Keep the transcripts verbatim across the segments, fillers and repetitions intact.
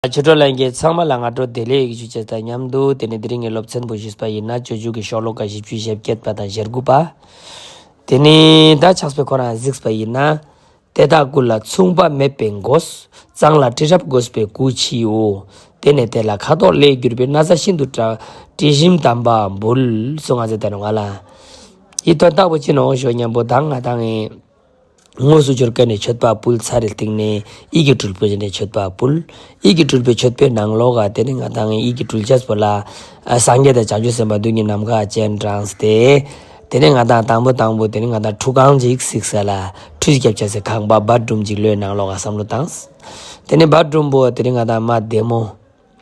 ཆོས་གྲོགས་ལྷན་རྒྱས་ཚང་མ་ལ་སྔ་དྲོ་བདེ་ལེགས་ཞུ་བྱས་དང་མཉམ་དུ། དེ་ནས་དེ་རིང་གི་སློབ་ཚན་པོ་ཞུས་པ་ཡིན་ན། སྤྱོད་འཇུག་གི་ཤོ་ལོ་ཀ་བཞི་བཅུ་ཞེ་བརྒྱད་པ་དང་ཞེ་དགུ་པ། དེ་ནས་ད་ཕྱག་དཔེ་ཁོ་རང་གཟིགས་པ་ཡིན་ན། དེ་དག་ཀུན་ལ་མཚུངས་པ་མེད་པའི་མགོས། གཙང་ལ་དྲི་རབ་བསྒོས་པའི་སྐུ་མཆིའོ། དེ་ནས་དེ་ལ་ཁ་དོག་ལེགས་བསྒྱུར་བའི། ན་བཟའ་ཤིན་ཏུ་དྲ་དྲི་ཞིམ་དམ་པ་འབུལ། གསུངས་ང་ཚོ་དེ་ནོ་ང་ལ། ཡི་དོན་དག་པོ་ཅི་ནོ་ཞོ་མཉམ་པོ་དང་ང་དང་ངི། དངོས་སུ་སྦྱོར་མཁན་ནས་མཆོད་པ་ཕུལ་ཚར་རེ་སྟེང་ནས་ཡིད་ཀྱི་སྤྲུལ་པའི་ནས་མཆོད་པ་ཕུལ། ཡིད་ཀྱི་སྤྲུལ་པའི་མཆོད་པའི་ནང་ལོགས་ཀ་དེ་ནི་ང་དང་ཡིད་ཀྱི་སྤྲུལ་ཆས་པོ་ལ། ཨ་སངས་རྒྱས་དང་བྱང་ཆུབ་སེམས་དཔའ་མདུན་གྱི་ནམ་མཁའ་སྤྱན་དྲངས་ཏེ། དེ་ནི་ང་དང་དང་པོ་དང་པོ་དེ་ནི་ང་དང་ཁྲུས་ཁང་ཅིག་གཟིགས་ས་ལ། ཁྲུས་རྒྱབ་བྱ་སའི་ཁང་པ་བཱཐ་རུམ་ཅིག་ལོས་ནང་ལོགས་ཀ་བསམ་བློ་བཏང་། དེ་ནི་བཱཐ་རུམ་པོ་དེ་ནི་ང་དང་མ་བདེ་མོ།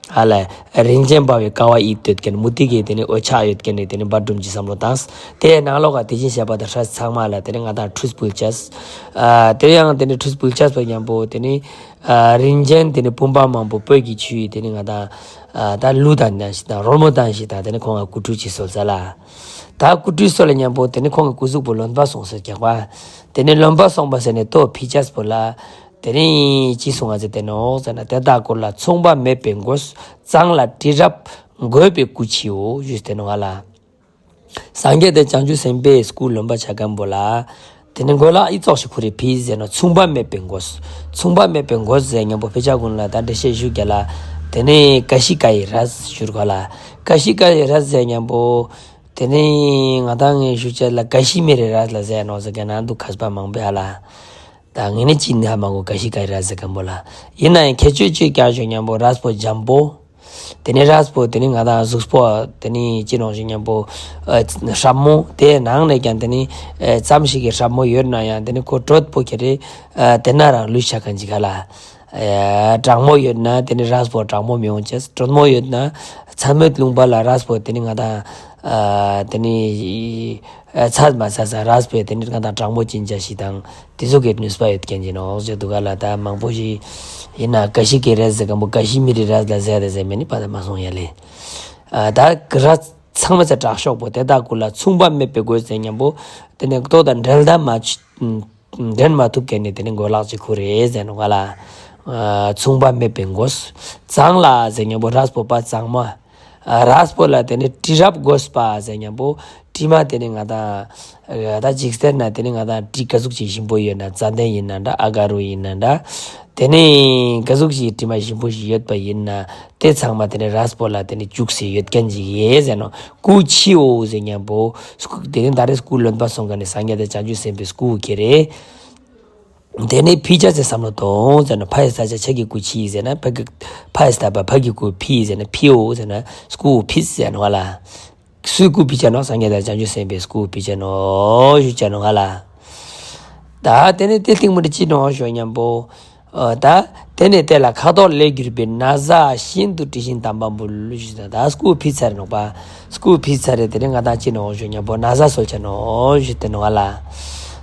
ཨ་ལ། རིན་ཆེན་འབར་བའི་ཀ་བ་ཡིད་གཏོད་མཁན། མུ་ཏིག་གི་དེ་ནི་འོད་ཆགས་ཡོད་མཁན་ནི་དེ་ནི་བཱཐ་རུམ་ཅིག་བསམ་བློ་བཏང་། དེའི་ནང་ལོགས་ཀ་དེ་བཞིན་གཤེགས་པ་དང་སྲས་ཚང་མ་ལ་དེ་ནི་ང་དང་ཁྲུས་ཕུལ་བྱས། ཨ་དེ་ཡང་དེ་ནི་ཁྲུས་ཕུལ་བྱས་པ་མཉམ་པོ་དེ་ནི། ཨ་རིན་ཆེན་དེ་ནི་བུམ་པ་མང་པོ་སྤོས་ཀྱི་ཆུ་ཡིས་དེ་ནི་ང་དང་། ཨ་ད་ལུ་དང་ནང་ཞིག་དང་རོལ་མོ་དང་ཞིག་དང་དེ་ནི་ཁོང་ང་སྐུ་ཁྲུས་ཅིག་གསོལ་ས་ལ། ད་སྐུ་ཁྲུས་གསོལ་ལ་མཉམ་པོ་དེ་ནི་ཁོང་གི་སྐུ་གཟུགས་པོ་རློན་པ་སོང་ཟེར་རྒྱག་པ། དེ་ནི་རློན་པ་སོང་པ་ཟེར་ནས་ལྟོ་ཕི་ཅས་པོ་ལ། དེ་ནི་ཅི་གསུང་ང་ཟེར་དེ་ནོ་ཟེར་ན། དེ་དག་ཀུན་ལ་མཚུངས་པ་མེད་པའི་མགོས། གཙང་ལ་དྲི་རབ་བསྒོས་པའི་སྐུ་མཆིའོ་ཞུས་དེ་ནོ་ང་ལ། སངས་རྒྱས་དེ་བྱང་ཆུབ་སེམས་དཔའི་སྐུ་རློན་པ་ཆ་གམ་པོ་ལ། དེ་ནི་མགོ་ལག་ཨི་ཙོག་ཞིག་ཁུ་རེ་ཕི་ཟེར་ནོ། མཚུངས་པ་མེད་པའི་མགོས། མཚུངས་པ་མེད་པའི་མགོས་ཟེར་མཉམ་པོ་ཕི་ཅ་ཀུན་ལ་ད་འགྲེལ་བཤད་ཞུ་རྒྱ་ལ། དེ་ནི་ཀ་ཤི་ཀ་ཡི་རས་ཞུ་རྒྱ་ལ། ཀ་ཤི་ཀ་ཡི་རས་ཟེར་མཉམ་པོ། དེ་ནི་ང་དང་ངས་ཞུ་བྱ་ལ་ཀ་ཤི་མི་རི་རས་ལ་ཟེར་ནོ་ཟེར་ག་ན་འདུག་མཁས་པ་མང་པོ་ཧ་ལ། ད་ངས་ནི་ཅི་ནི་ཧ་མ་གོ་ཀ་ཤི་ཀ་ཡི་རས་ཟེར་གམ་པོ་ལ། ཡིན་ན་ཡང་ཁྱད་ཆོས་ཅིག་ཀྱང་ཞུ་མཉམ་པོ་རས་པོ་འཇམ་པོ། དེ་ནི་རས་པོ་དེ་ནི་ང་དང་གཟུགས་པོ་དེ་ནི་ཅི་ནོ་ཞུ་མཉམ་པོ། ཨ་སྲབ་མོ་དེ་ནང་ནས་ཀྱང་དེ་ནི་ཨ་ཙམ་ཞིག་གི་སྲབ་མོ་ཡོད་ན་ཡང་དེ་ནི་ཁོ་དྲོད་པོ་ཁྱེར་རེ། ཨ་དེ་ན་རང་ལུས་ཆགས་མཁན་ཅིག་ཧ་ལ། ཨ་གྲང་མོ་ཡོད་ན་དེ་ནི་རས་པོ་གྲང་མོ་མི་ཡོང་ཅེས། དྲོན་མོ་ཡོད་ན་ཚ་མོའི་ལུང་པ་ལ་རས་པོ་དེ་ནི་ང་དང་ཨ་དེ་ནི་ཨ་ཚ་མ་ཚ་ས་རས་པོ་དེ་ནི་ང་དང་གྲང་མོ་ཅན་ཅ་ཞིག་དང་དེ་ཚོ་གི་ནུས་པ་ཡོད་མཁན་ཅིག་ནོ་ཟེར་འདུག་ག་ལ། ད་མང་པོ་ཞིག་ཡིན་ན་ཀ་ཤི་ཀའི་རས་ཟེར་གམ་པོ་ཀ་ཤི་མི་རི་རས་ལ་ཟེར་རེ་ཟེར་མེད་ནི་པ་ད་མ་སོང་ཡ་ལེ། ཨ་ད་གི་རས་ཚང་མ་ཚ་དྲག་ཤོག་པོ་དེ་དག་ཀུན་ལ་མཚུངས་པ་མེད་པའི་མགོས་ཟེར་མཉམ་པོ། དེ་ནི་ལྟོ་དང་འབྲལ་ད་མ་ཆུ། འདྲེན་མ་ཐུབ་མཁན་ནི་དེ་ནི་མགོ་ལག་ཅིག་ཁུ་རེད་ཟེར་ནོ་ག་ལ། ཨ་མཚུངས་པ་མེད་པའི་མགོས། གཙང་ལ་ཟེར་མཉམ་པོ་རས་པོ་པ་གཙང་མ། ཨ་རས་པོ་ལ་དེ་ནི་དྲི་རབ་བསྒོས་པ་ཟེར་མཉམ་པོ། དྲི་མ་དེ་ནི་ང་དང་། ཨ་ད་འཇིག་རྟེན་ན་དེ་ནི་ང་དང་དྲི་ག་ཟུག་ཅིག་ཞིམ་པོ་ཡོད་ན། ཙན་དན་ཡིན་ན་འདྲ། ཨ་ག་རུ་ཡིན་ན་འདྲ། དེ་ནི་ག་ཟུག་ཅིག་དྲི་མ་ཞིམ་པོ་ཞིག་ཡོད་པ་ཡིན་ན། དེ་ཚང་མ་དེ་ནི་རས་པོ་ལ་དེ་ནི་བཅུག་སེ་ཡོད་མཁན་ཅིག་ཡེ་ཟེར་ནོ། སྐུ་མཆིའོ་ཟེར་མཉམ་པོ། སྐུ་དེ་ནི་ད་རེས་སྐུ་རློན་པ་སོང་ག་ནི་སངས་རྒྱས་དང་བྱང་ཆུབ་སེམས་དཔའི་སྐུ་ཁྱེར་རེ། དེ་ནི་ཕི་ཅ་ཟེར་བསམ་བློ་གཏོང་ཟེར་ནོ། ཕ་ཡི་ས་ཆ་ཆ་གི་སྐུ་མཆིས་ཟེར་ན་ཕ་གི། ཕ་ཡི་ས་པ་ཕ་གི་སྐུ་ཕི་ཟེར་ན་ཕིའོ་ཟེར་ན་སྐུ་ཕི་ཟེར་ནོ་ང་ལ། སུའི་སྐུ་ཕི་ཅ་ནོ། སངས་རྒྱས་དང་བྱང་ཆུབ་སེམས་དཔའི་སྐུ་ཕི་ཅ་ནོ་ཞུ་ཅ་ནོ་ང་ལ། ད་དེ་ནི་དེ་སྟེང་མུ་འདི་ཅི་ནོ་ཞུ་མཉམ་པོ། ཨ་ད་དེ་ནས་དེ་ལ་ཁ་དོག་ལེགས་བསྒྱུར་བའི། ན་བཟའ་ཤིན་ཏུ་དྲི་ཞིམ་དམ་པ་འབུལ་ཞུས་ད། ད་སྐུ་ཕི་ཚར་ནོག་པ། སྐུ་ཕི་ཚར་རེ་དེ་ནས་ང་དང་ཅི་ནོ་ཞུ་མཉམ་པོ་ན་བཟའ་གསོལ་ཆ་ནོ་ཞུས་ཏེ་ནོ་ང་ལ།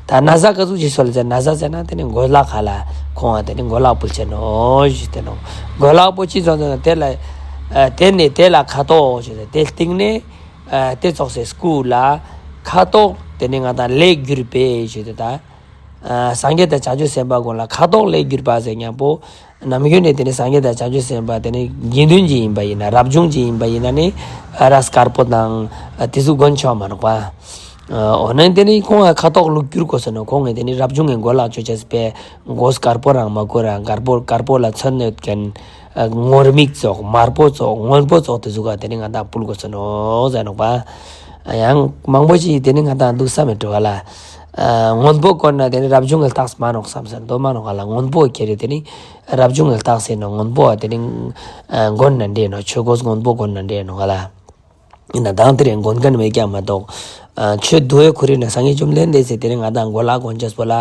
ད་ན་བཟའ་ག་ཟུག་ཅིག་གསོལ་ཆ། ན་བཟའ་ཟེར་ན་དེ་ནས་མགོ་ལག་ཧ་ལ། ཁོང་ང་དེ་ནས་མགོ་ལག་ཕུལ་ཆ་ནོ་ཞུས་ཏེ་ནོ། མགོ་ལག་པོ་ཅི་ཚོ་ཚོ་དེ་ལ། ཨ་དེ་ནས་དེ་ལ་ཁ་དོག་ཞུས་ཏེ་དེ་སྟེང་ནས། ཨ་དེ་ཙོགས་སེ་སྐུ་ལ་ཁ་དོག་དེ་ནས་ང་དང་ལེགས་བསྒྱུར་བའི་ཞུས་ཏེ་ད། ཨ་སངས་རྒྱས་དང་བྱང་ཆུབ་སེམས་དཔའ་ཀུན་ལ་ཁ་དོག་ལེགས་བསྒྱུར་བ་ཟེར་མཉམ་པོ། ནམ་རྒྱུན་ནས་དེ་ནི་སངས་རྒྱས་དང་བྱང་ཆུབ་སེམས་དཔའ་དེ་ནི་དགེ་འདུན་ཅིག་ཡིན་པ་ཡིན་ན། རབ་བྱུང་ཅིག་ཡིན་པ་ཡིན་ན་ནི། ཨ་རས་དཀར་པོ་དང་། ཨ་དེ་ཚོ་གོན་ཆོག་མ་ནོག་པ། ཨ་འོ་ན་དེ་ནི་ཁོང་ང་ཁ་དོག་ལེགས་བསྒྱུར་དགོས་ཟེར་ནོ། ཁོང་ངས་དེ་ནི་རབ་བྱུང་གི་མགོ་ལག་ཅོ་ཅེས་པའི་མགོ་དཀར་པོ་རང་མ་དགོས་ར། དཀར་པོ་དཀར་པོ་ལ་ཚོན་ཡོད་མཁན། ཨ་ངུར་སྨྲིག་ཙོགས། དམར་པོ་ཙོགས། སྔོན་པོ་ཙོགས་དེ་ཚོ་ག་དེ་ནི་ང་དང་ཕུལ་དགོས་ཟེར་ནོ་ཟེར་ནོག་པ། ཨ་ཡང་མང་པོ་ཅིག་དེ་ནི་ང་དང་འདུག་བསམ་མེད་འགྲོ་ག་ལ། ཨ་སྔོན་པོ་གོན་ན་དེ་ནི་རབ་བྱུང་གི་རྟགས་མ་ནོག་བསམ་ཟེར་འདུག་མ་ནོག་ག་ལ། སྔོན་པོ་ཁྱེར་རེ་དེ་ནི་རབ་བྱུང་གི་རྟགས་ཟེར་ནོ། སྔོན་པོ་དེ་ནི་ཨ་གོན་ན་འདྲེ་ནོ། ཆོས་གོས་སྔོན་པོ་གོན་ན་འདྲེ་ནོ་ག་ལ། ཡིན་ན་དང་དེ་རིང་གོན་མཁན་མེད་ཀྱང་མ་གཏོགས། ཨ་ཆོས་འདུལ་བའི་ཁོར་ཡུག་ན་སངས་རྒྱས་བཅོམ་ལྡན་འདས་ཟེར་དེ་རིང་ང་དང་མགོ་ལག་གོན་ཅེས་པོ་ལ།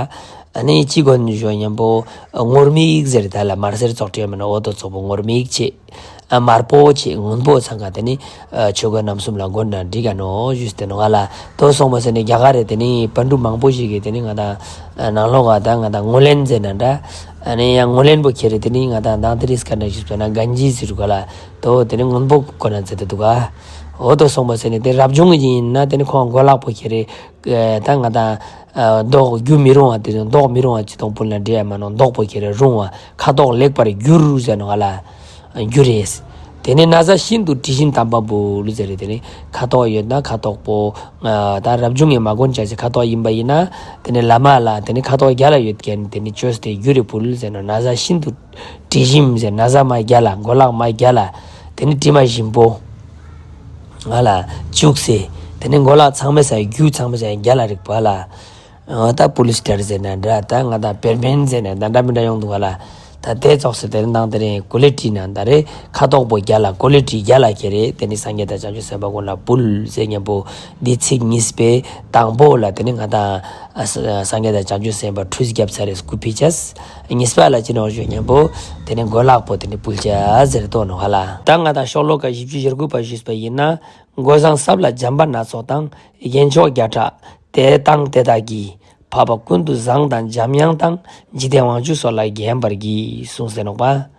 ཨ་ནི་ཅི་གོན་ཞོ་མཉམ་པོ། ངུར་སྨྲིག་ཟེར་ད་ལ་དམར་སེར་ཙོགས་བྲིས་མིན་ན། འོ་དོ་ཙོགས་པོ་ངུར་སྨྲིག་བྱེད། ཨ་དམར་པོ་བྱེད། སྔོན་པོ་ཚང་ག་དེ་ནི་ཨ་ཆོས་གོས་རྣམ་གསུམ་ལ་གོན་ན་འགྲིག་ག་ནོ་ཞུས་ཏེ་ནོ་ང་ལ། དོ་སོང་པ་ཟེར་ནི་རྒྱ་གར་རེ་དེ་ནི་པཎ་གྲུབ་མང་པོ་ཞིག་གིས་དེ་ནི་ང་དང་ཨ་ནང་ལོགས་ག་ད་ང་དང་ངོས་ལེན་ཟེར་ན་འདྲ། ཨ་ནི་ཡང་ངོས་ལེན་པོ་ཁྱེར་རེ་དེ་ནི་ང་དང་དང་དེ་རིས་ཀ་འདྲ་ཞིག་བྱས་ན་གན་ཇི་ཟེར་ག་ལ། དོ་དེ་ནི་སྔོན་པོ་གོན་ན་ཟེར་ཏེ་འདུག་ག། འོ་དོ་སོང་པ་ཟེར་ནི་དེ་རབ་བྱུང་གི་ཡིན་ན་དེ་ནི་ཁོང་མགོ་ལག་པོ་ཁྱེར་རེ། ཨ་ད་ང་དང་ཨ་མདོག་རྒྱུ་མི་རུང་བ་དེ་ཚོ་མདོག་མི་རུང་བ་ཅི་དང་ཕུལ་ན་འགྲིག་ཡ་མ་ནོ། མདོག་པོ་ཁྱེར་རེ་རུང་བ། ཁ་དོག་ལེགས་པར་བསྒྱུར་ཟེར་ནོ་ང་ལ། རྒྱུ་རེད། དེ་ནས་ན་བཟའ་ཤིན་ཏུ་དྲི་ཞིམ་དམ་པ་འབུལ་ཟེར་རེད། དེ་ནས་ཁ་དོག་ཡོད་ན་ཁ་དོག་པོ། ད་རབ་བྱུང་གི་མ་གོན་བྱ་ཞིག་ཁ་དོག་ཡིན་པ་ཡིན་ན། དེ་ནས་བླ་མ་ལ་དེ་ནས་ཁ་དོག་རྒྱལ་ལ་ཡོད་མཁན་དེ་ནས་བཅོས་ཏེ་རྒྱུ་རེ་ཕུལ་ཟེར་ན། ན་བཟའ་ཤིན་ཏུ་དྲི་ཞིམ་ཟེར། ན་བཟའ་མ་རྒྱལ་ལ། མགོ་ལག་མ་རྒྱལ་ལ། དེ་ནས་དྲི་མ་ཞིམ་པོ་ང་ལ་བྱུགས་ཟེར། དེ་ནས་མགོ་ལག་ཚང་མའི་ས་རྒྱུ་ཚང་མའི་ས་རྒྱལ་ལ་རིག་པ་ལ། ད་པུ་ལི་སི་ཊར་ཟེར་ན་འདྲ། ད་ང་དང་བེར་བེན་ཟེར་ན་ད་འདྲ་མི་འདྲ་ཡོང་འདུག་ག་ལ། ད་དེ་ཙོགས་སེ་དེ་རིང་དང་དེ་རིང་ཀོ་ལི་ཊི་ནང་ད་རེ་ཁ་དོག་པོ་རྒྱལ་ལ། ཀོ་ལི་ཊི་རྒྱལ་ལ་ཁྱེར་རེ། དེ་ནི་སངས་རྒྱས་དང་བྱང་ཆུབ་སེམས་དཔའ་ཀུན་ལ་ཕུལ་ཟེར་མཉམ་པོ། འདི་ཚིག་གཉིས་པའི་དང་པོ་ལ་དེ་ནི་ང་དང་ཨ་ས་སངས་རྒྱས་དང་བྱང་ཆུབ་སེམས་དཔའ་ཁྲུས་བརྒྱབ་ཚར་རེ་སྐུ་ཕུལ་ཆས། གཉིས་པ་ལ་ཅི་ནོག་ཞུ་མཉམ་པོ། དེ་ནི་མགོ་ལག་པོ་དེ་ནི་ཕུལ་ཆས་ཟེར་དོ་ནོག་ལ། ད་ང་དང་ཤོ་ལོ་ཀ་བཞི་བཅུ་ཞེ་དགུ་པ་ཞུས་པ་ཡིན་ན། མགོ་བཟང་སྲབ་ལ་འཇམ་པ་སྣ་ཚོགས་དང་། རྒྱན་མཆོག་བརྒྱ་ཕྲག་དེ་དང་དེ་དག་གིས། འཕགས་པ་ཀུན་ཏུ་བཟང་དང་འཇམ་དབྱངས་དང་། འཇིག་རྟེན་དབང་ཕྱུག་སོགས་ལ་བརྒྱན་པར་བགྱི། གསུངས་ཟེར་ནོག་པ།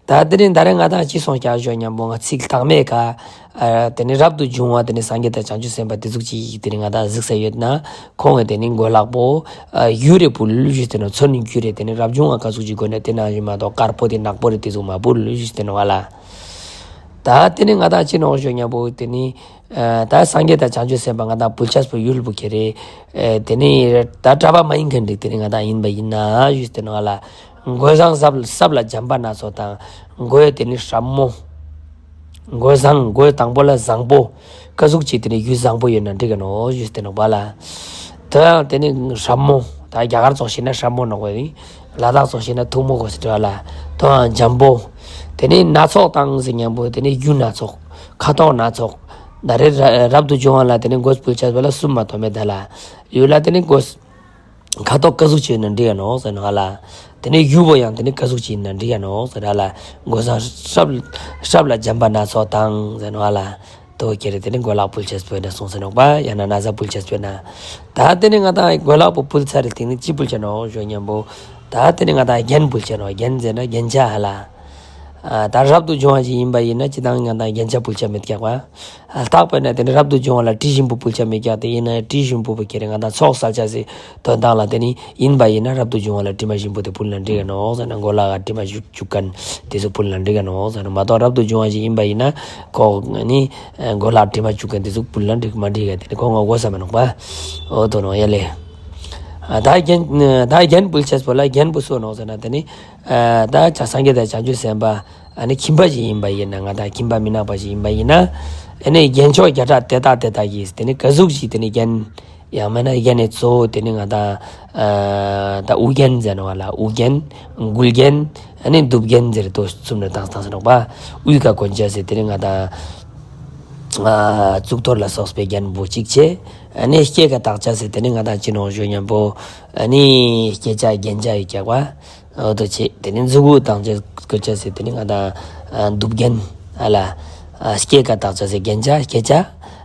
ད་དེ་རིང་ད་རེས་ང་དང་ཅི་སོང་ཀྱག་ཞུ་མཉམ་པོ། ང་ཚིག་དང་མེད་ཀ་ཨ་དེ་ནི་རབ་ཏུ་བྱུང་བ་དེ་ནི་སངས་རྒྱས་དང་བྱང་ཆུབ་སེམས་དཔའ་དེ་ཟུག་ཅིག་དེ་ནི་ང་དང་གཟིགས་ས་ཡོད་ན། ཁོང་གི་དེ་ནི་མགོ་ལག་པོ་ཨ་གཡུ་རེ་ཕུལ་ཞུས་ཏེ་ནོག། ཚོན་གཡུ་རེ། དེ་ནི་རབ་བྱུང་བ་ག་ཟུག་ཅིག་དགོས་ན་དེ་ནང་བཞིན་མ་གཏོགས་དཀར་པོ་དེ་ནག་པོ་རེ་དེ་ཟུག་མ་ཕུལ་ཞུས་ཏེ་ནོག་ལ། ད་དེ་ནི་ང་དང་ཅི་ནོག་ཞུ་མཉམ་པོ། དེ་ནི་ཨ་ད་སངས་རྒྱས་དང་བྱང་ཆུབ་སེམས་དཔའ་ང་དང་ཕུལ་ཆས་པོ་ཡུལ་པོ་ཁྱེར་རེ། ཨེ་དེ་ནི་ད་གྲྭ་པ་མ་ཡིན་མཁན་རིགས་དེ་ནི་ང་དང་ཡིན་པ་ཡིན་ན་ཞུས་ཏེ་ནོག་ལ། མགོ་བཟང་སྲབ་སྲབ་ལ་འཇམ་པ་སྣ་ཚོགས་དང་། མགོའི་དེ་ནི་སྲབ་མོ། མགོ་བཟང་། མགོའི་དང་པོ་ལ་བཟང་པོ། ཀ་ཟུག་ཅིག་དེ་ནི་རྒྱུ་བཟང་པོ་ཡོད་ན་འགྲིག་ག་ནོག་ཞུས་ཏེ་ནོག་པ་ལ། དོ་ཡང་དེ་ནི་སྲབ་མོ། ད་རྒྱ་གར་ཙོགས་ཤིག་ན་སྲབ་མོ་ནོག་པ་ཡིན། ལ་དྭགས་ཙོགས་ཤིག་ན་ཐུག་མོ་གོ་ཟེར་བ་ལ། དོ་ཡང་འཇམ་པོ། དེ་ནི་སྣ་ཚོགས་དང་ཟེར་མཉམ་པོ། དེ་ནི་རྒྱུ་སྣ་ཚོགས། ཁ་དོག་སྣ་ཚོགས། ད་རེས་ར་རབ་ཏུ་བྱུང་བ་ལ་དེ་ནི་མགོ་ཕུལ་ཆས་པ་ལ་གསུམ་མ་གཏོགས་མེད་ད་ལ། ཡུལ་ལ་དེ་ནི་མགོ་ཁ་དོག་ཀ་ཟུག་ཅིག་ཡིན་ན་འགྲིག་ག་ནོག་ཟེར་ནོག་ལ། དེ་ནས་ཡུ་བོ་ཡང་དེ་ནས་ཀ་ཟུག་ཅིག་ཡིན་ན་འགྲིག་ག་ནོག་ཟེར་ར་ལ། མགོ་བཟང་སྲབ་སྲབ་ལ་འཇམ་པ་སྣ་ཚོགས་དང་ཟེར་ནོག་ལ། དོ་ཁྱེར་རེ་དེ་ནས་མགོ་ལག་ཕུལ་ཆས་པོ་ཡིན་ན་གསུངས་ཟེར་ནོག་པ། ཡང་ན་ན་བཟའ་ཕུལ་ཆས་པོ་ཡིན་ན། ད་དེ་ནས་ང་དང་མགོ་ལག་པོ་ཕུལ་ཚར་རེ་དེ་ནས་ཅི་ཕུལ་ཆས་ནོག་ཞུ་མཉམ་པོ། ད་དེ་ནས་ང་དང་རྒྱན་ཕུལ་ཆས་ནོག། རྒྱན་ཟེར་ན་རྒྱན་ཆ་ཧ་ལ། ཨ་ད་རབ་ཏུ་བྱུང་བ་ཞིག་ཡིན་པ་ཡིན་ན་ཅི་དང་ང་དང་རྒྱན་ཆ་ཕུལ་ཆས་མེད་ཀྱག་པ། ལྟག་པས་ན་དེ་ནི་རབ་ཏུ་བྱུང་བ་ལ་དྲི་ཞིམ་པོ་ཕུལ་ཆ་མེད་ཀྱག། དེ་ཡིན་ན་དྲི་ཞིམ་པོ་བོ་ཁྱེར་རེ་ང་དང་ཚོགས་གསག་ཆ་ཟེར་དོན་དག་ལ་དེ་ནི་ཡིན་པ་ཡིན་ན་རབ་ཏུ་བྱུང་བ་ལ་དྲི་མ་ཞིམ་པོ་དེ་ཕུལ་ན་འགྲིག་ག་ནོག་ཟེར་ན། མགོ་ལག་ག་དྲི་མ་བྱུག་བྱུག་མཁན་དེ་ཚོ་ཕུལ་ན་འགྲིག་ག་ནོག་ཟེར་ན། མ་གཏོགས་རབ་ཏུ་བྱུང་བ་ཞིག་ཡིན་པ་ཡིན་ན་ཁོ་ནི་མགོ་ལག་དྲི་མ་བྱུག་མཁན་དེ་ཚོ་ཕུལ་ན་འགྲིག་མ་འགྲིག་ག་དེ་ནི་ཁོ་ང་དགོས་ས་མེད་ནོག་པ། འོ་དོ་ནོག་ཡ་ལེ། ཨ་ད་རྒྱན་ད་རྒྱན་ཕུལ་ཆས་པོ་ལ་རྒྱན་པོ་སུ་ནོག་ཟེར་ན་དེ་ནི། ཨ་ད་བྱ་སངས་རྒྱས་དང་བྱང་ཆུབ་སེམས་དཔའ་ཨ་ནི་ཁྱིམ་པ་ཞིག་ཡིན་པ་ཡིན་ན། ང་དང་ཁྱིམ་པ་མི་ནག་པ་ཞིག་ཡིན་པ་ཡིན་ན། ཨ་ནི་རྒྱན་མཆོག་བརྒྱ་ཕྲག་དེ་དག་དེ་དག་གིས་དེ་ནི་ཀ་ཟུག་ཅིག་དེ་ནི་རྒྱན། ཡང་མིན་ན་རྒྱན་ནི་གཙོ་བོ་དེ་ནི་ང་དང་ཨ་ད་དབུ་རྒྱན་ཟེར་ནོག་ལ། དབུ་རྒྱན། མགུལ་རྒྱན། ཨ་ནི་གདུབ་རྒྱན་ཟེར་དོ་གསུམ་ནི་བཏང་བཏང་ཟེར་ནོག་པ། དབུས་ཀ་གོན་ཆས་ཟེར་དེ་ནི་ང་དང་ཨ་གཙུག་ཏོར་ལ་སོགས་པའི་རྒྱན་པོ་གཅིག་བྱས། ཨ་ནི་སྐེ་ཀ་བཏགས་ཆས་ཟེར་དེ་ནི་ང་དང་ཅི་ནོག་ཞུ་མཉམ་པོ། ཨ་ནི་སྐེ་ཆ་རྒྱན་ཆ་ཡོད་ཀྱག་པ། འོ་དོ་བྱས། དེ་ནི་མཛུ་གུ་བཏང་ཆ་གོན་ཆ་ཟེར་དེ་ནི་ང་དང་ཨ་གདུབ་རྒྱན་ཨ་ལ། ཨ་སྐེ་ཀ་བཏགས་ཆ་ཟེར་རྒྱན་ཆ་སྐེ་ཆ།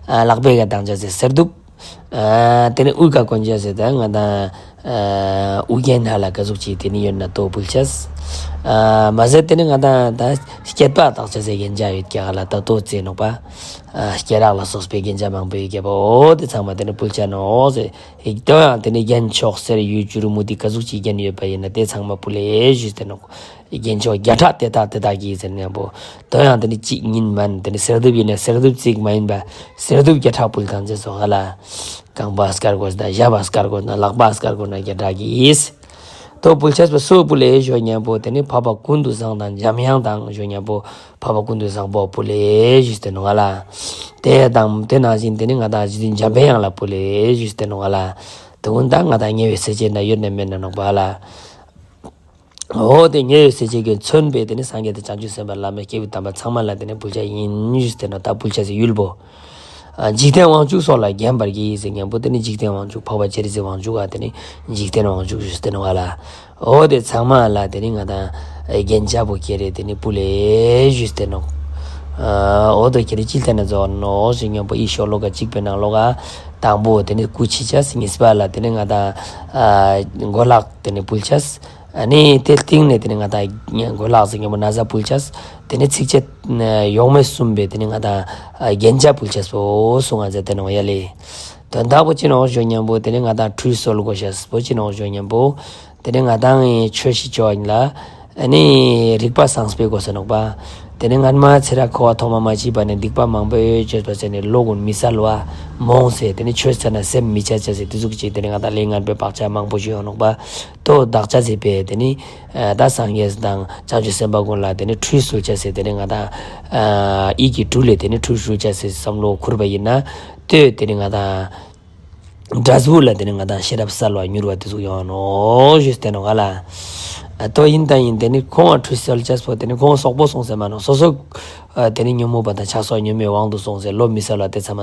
ཨ་ལག་པའི་ཀ་བཏང་ཆ་ཟེར་གསེར་གདུབ། ཨ་དེ་ནི་དབུས་ཀ་གོན་ཆ་ཟེར་ད་ང་དང་ཨ་དབུ་རྒྱན་ཧ་ལ་ཀ་ཟུག་ཅིག་དེ་ནི་ཡོད་ན་དོ་ཕུལ་ཆས། ཨ་མ་ཟད་དེ་ནི་ང་དང་ད་སྐེད་པ་བཏགས་ཆ་ཟེར་རྒྱན་ཆ་ཡོད་ཀྱག་ལ། ད་དོ་བྱས་ནོག་པ། ཨ་སྐེ་རགས་ལ་སོགས་པའི་རྒྱན་ཆ་མང་པོ་ཡོད་ཀྱག་པ། འོ་དེ་ཚང་མ་དེ་ནི་ཕུལ་ཆ་ནོག་ཟེར། དོ་ཡང་དེ་ནི་རྒྱན་མཆོག་གསེར་གཡུ་བྱུ་རུ་མུ་ཏིག་ཀ་ཟུག་ཅིག་རྒྱན་ཡོད་པ་ཡིན་ན་དེ་ཚང་མ་ཕུལ་ལེ་ཞུས་ཏེ་ནོག། རྒྱན་མཆོག་བརྒྱ་ཕྲག་དེ་དག་དེ་དག་གིས་ཟེར་མཉམ་པོ། དོ་ཡང་དེ་ནི་གཅིག་གཉིས་མིན། དེ་ནི་གསེར་གདུབ་ཡིན་ན་གསེར་གདུབ་གཅིག་མ་ཡིན་པ་གསེར་གདུབ་བརྒྱ་ཕྲག་ཕུལ་གང་ཚེ་སོགས་ཧ་ལ། རྐང་པ་དཀར་དགོས་ན། ཞབས་པ་དཀར་དགོས་ན། ལག་པ་དཀར་དགོས་ན་བརྒྱ་ཕྲག་གིས། དོ་ཕུལ་ཆས་པ་སུ་ཕུལ་ལེ་ཞུ་མཉམ་པོ། དེ་ནི་འཕགས་པ་ཀུན་ཏུ་བཟང་དང་འཇམ་དབྱངས་དང་ཞུ་མཉམ་པོ། འཕགས་པ་ཀུན་ཏུ་བཟང་པོ་ཕུལ་ལེ་ཞུས་ཏེ་ནོག་ལ། དེ་དང་དེ་ནང་བཞིན་དེ་ནི་ང་དང་རྗེ་བཙུན་འཇམ་པའི་དབྱངས་ལ་ཕུལ་ལེ་ཞུས་ཏེ་ནོག་ལ། དེ་ཀུན་ད་ང་དང་ཉེ་བའི་ས་བཅད་ན་ཡོད་ན་མེད་ན་ནོག་པ་ལ། འོ་དེ་ཉེ་བའི་ས་བཅད་ཀྱིས་མཚོན་པའི་དེ་ནི་སངས་རྒྱས་དང་བྱང་ཆུབ་སེམས་དཔའ་བླ་མའི་སྐྱེས་བུ་དམ་པ་ཚང་མ་ལ་དེ་ནི་ཕུལ་ཆ་ཡིན་ཞུས་ཏེ་ནོག། ད་ཕུལ་ཆ་ཟེར་ཡུལ་པོ། ཨ་འཇིག་རྟེན་དབང་ཕྱུག་སོགས་ལ་བརྒྱན་པར་བགྱི་ཟེར་མཉམ་པོ། དེ་ནི་འཇིག་རྟེན་དབང་ཕྱུག་འཕགས་པ་སྤྱན་རས་གཟིགས་དབང་ཕྱུག་ག་དེ་ནི་འཇིག་རྟེན་དབང་ཕྱུག་ཞུས་ཏེ་ནོག་ལ། འོ་དེ་ཚང་མ་ལ་དེ་ནི་ང་དང་རྒྱན་ཆ་པོ་ཁྱེར་རེ་དེ་ནི་ཕུལ་ལེ་ཞུས་ཏེ་ནོག། ཨ་འོ་དོ་ཁྱེར་རེ་ཅི་ལྟར་ན་རྫོགས་ནོག་ཞུ་མཉམ་པོ། ཨི་ཤོ་ལོ་ཀ་གཅིག་པའི་ནང་ལོགས་ཀ་དང་པོ་དེ་ནི་སྐུ་ཕྱི་ཆ་ཟེར། གཉིས་པ་ལ་དེ་ནི་ང་དང་ཨ་མགོ་ལག་དེ་ནི་ཕུལ་ཆས། ཨ་ནི་དེ་སྟེང་ནས་དེ་ནི་ང་དང་མགོ་ལག་ཟེར་མཉམ་པོ་ན་བཟའ་ཕུལ་ཆས། དེ་ནི་ཚིགས་བཅད་ཡོག་མེ་གསུམ་པའི་དེ་ནི་ང་དང་རྒྱན་ཆ་ཕུལ་ཆས་པོ་གསུངས་ང་ཟེར་དེ་ནོག་ཡ་ལེ། དོན་དག་པོ་ཅི་ནོག་ཞུ་མཉམ་པོ། དེ་ནི་ང་དང་ཁྲུས་གསོལ་དགོས་ཤེས་པོ་ཅི་ནོག་ཞུ་མཉམ་པོ། དེ་ནི་ང་དང་ཆོས་ཤིག་ཅོ་ཡིན་ལ། ཨ་ནི་རིག་པ་བཟང་སྤེལ་དགོས་ཟེར་ནོག་པ། དེ་ནི་སྔན་མ་ཚེ་རབས་འཁོར་བ་ཐོག་མ་མ་མཆིས་པ་ནས་སྡིག་པ་མང་པོས་བཅོས་པ་ཟེར་ནས་བློ་ཀུན་མི་གསལ་བ་རྨོངས་ཟེར། དེ་ནི་ཆོས་ཟེར་ན་སེམས་མི་འཆར་བྱ་ཟེར། དེ་ཚོ་གི་ཅིག་དེ་ནི་ང་དང་ལས་ངན་པའི་བག་ཆགས་མང་པོ་ཞིག་ཡོད་ནོག་པ། དོ་བདག་ཅག་ཟེར་པས་དེ་ནི་ད་སངས་རྒྱས་དང་བྱང་ཆུབ་སེམས་དཔའ་ཀུན་ལ་དེ་ནི་ཁྲུས་གསོལ་བྱ་ཟེར། དེ་ནི་ང་དང་ཡིད་ཀྱི་དྲུག་ལས་དེ་ནི་ཁྲུས་གསོལ་བྱ་ཟེར་བསམ་བློ་ཁུར་བ་ཡིན་ན། དོ་དེ་ནི་ང་དང་འབྲས་བུ་ལ་དེ་ནི་ང་དང་ཤེས་རབ་གསལ་བ་མྱུར་བ་དེ་ཚོ་ཡོང་ནོག་ཞུས་ཏེ་ནོག་ང་ལ། ཨ་ཏོ་ཡིན་དང་ཡིན། དེ་ནི་ཁོང་ང་ཁྲུས་གསོལ་བྱས་པོ་དེ་ནི་ཁོང་སོག་པོ་སོང་ཟེར་མ་ནོག་སོ་སོ་ཨ་དེ་ནི་ཉོན་མོངས་པ་དང་ཆགས་སོགས་ཉོན་མོངས་དབང་དུ་སོང་ཟེར། བློ་མི་གསལ་བ་དེ་ཚང་མ།